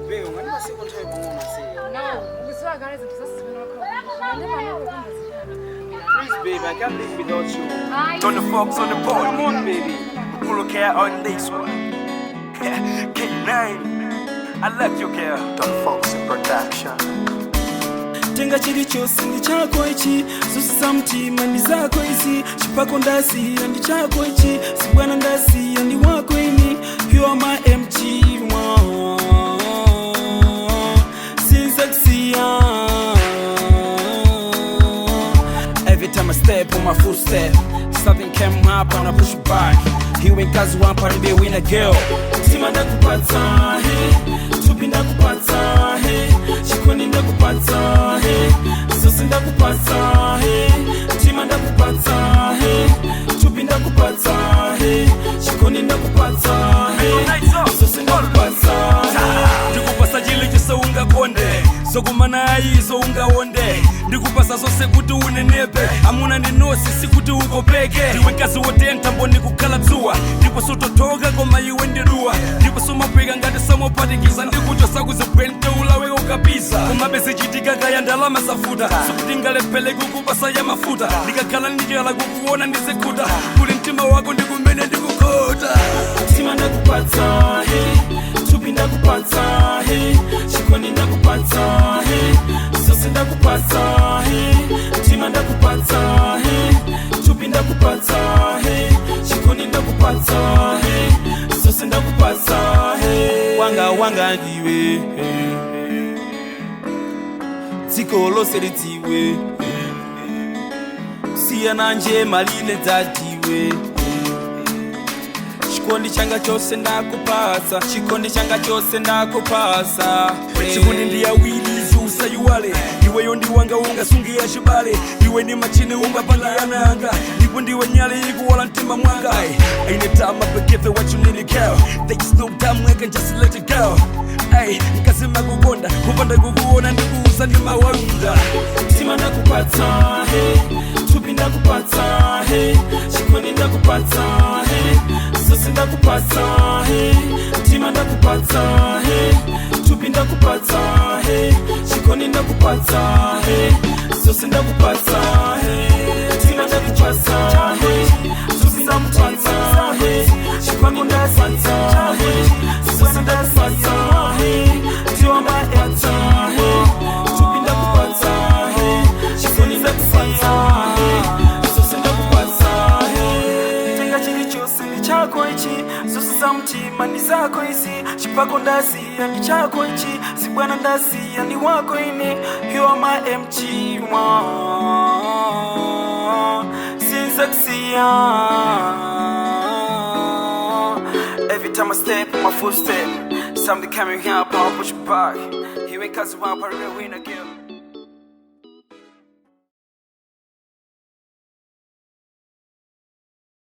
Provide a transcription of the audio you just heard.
Babe, ungandipaseko nthawi pang'ono ase. No, ukuziwa kale zinthu zonse zimene wakhala ndi pano ukukamba zinthu. Please, babe, I can't live without you. Hayi. Don't the folks on the board. Come on, baby. Pull care on this one. K9. I love you, girl. Don Fox Production. Tenga chilichonse, ndi chako ichi. Zonse za mtima ndi zako izi. Chipako ndasiya, ndi chako ichi. Sibwana ndasiya, ndi wako ini. You are my MG1, sinzakusiya. Every time I step on my footstep, something came up and I push it back. Iwe mkazi wampa ndibe wina girl. Mtima ndakupatsa, he. Thupi ndakupatsa, he. Chikondi ndakupatsa, he. Zonse ndakupatsa, he. Mtima ndakupatsa, he. Thupi ndakupatsa, he. Chikondi ndakupatsa, he. Zonse ndakupatsa, he. Ndikupasa chilichonse ungakonde, zokumana ayizo ungawonde. Ndikupasa zonse kuti unenepe, amuna ndinosi sikuti ukopeke. Ndiwe mkazi wotentha mboni kukhala dzuwa, ndipo sutothoka koma iwe ndiduwa, ndipo sumapweka ngati samopatikiza. Ndikuchosa kuzibwente ulaweka ukapisa, komabe zichitika kaya ndalama zafuta, sikuti ngalephele kukupasa ya mafuta. Ndikakhala ndichala kukuona ndizikhuta, kuli mtima wako ndikumene ndikukhota. Mtima ndakupatsa, he. Thupi ndakupatsa, he. Chikondi ndakupatsa, he. Zonse ndakupatsa, he. Mtima ndakupatsa, he. Thupi ndakupatsa, he. Chikondi ndakupatsa, he. Zonse ndakupatsa, he. Wanga wanga ndiwe, he. Dziko lonse lidziwe, siyana nje malile dzadiwe. Chikondi changa chose ndakupatsa, chikondi changa chose ndakupatsa. Chikondi ndiyawiri izi usayiwale. Iweyo ndiwanga, ungasungira chibale. Iwe ndi machine ungapangirana anga, ndipo ndiwe nyale ikuwala mtima mwanga. Anytime I forgive what you need, girl. There's no time I can just let it go. Ay, nkazima kukonda kupanda kukuona ndikuuza ndimawanda. Mtima ndakupatsa, he. Thupi ndakupatsa, he. Chikondi ndakupatsa, he. Zonse ndakupatsa, he. Mtima ndakupatsa, he. Thupi ndakupatsa, he. Chikondi ndakupatsa, he. Zonse ndakupatsa, he. Mtima ndakupatsa, he. Thupi ndakupatsa, he. Chikondi ndakupatsa, he. Zonse ndakupatsa, he. Mtima ndakupatsa, he. Thupi ndakupatsa, he. Chikondi ndakupatsa, he. Zonse ndakupatsa, he. Tenga chilichonse, ndi chako ichi. Zonse za mtima ndi zako izi. Chipako ndasiya, ndi chako ichi. Sibwana ndasiya, ndi wako ine. You are my MG1, sinzakusiya. Every time I step on my footstep, something coming up, I'll push back. Iwe mkazi wampa real winner girl.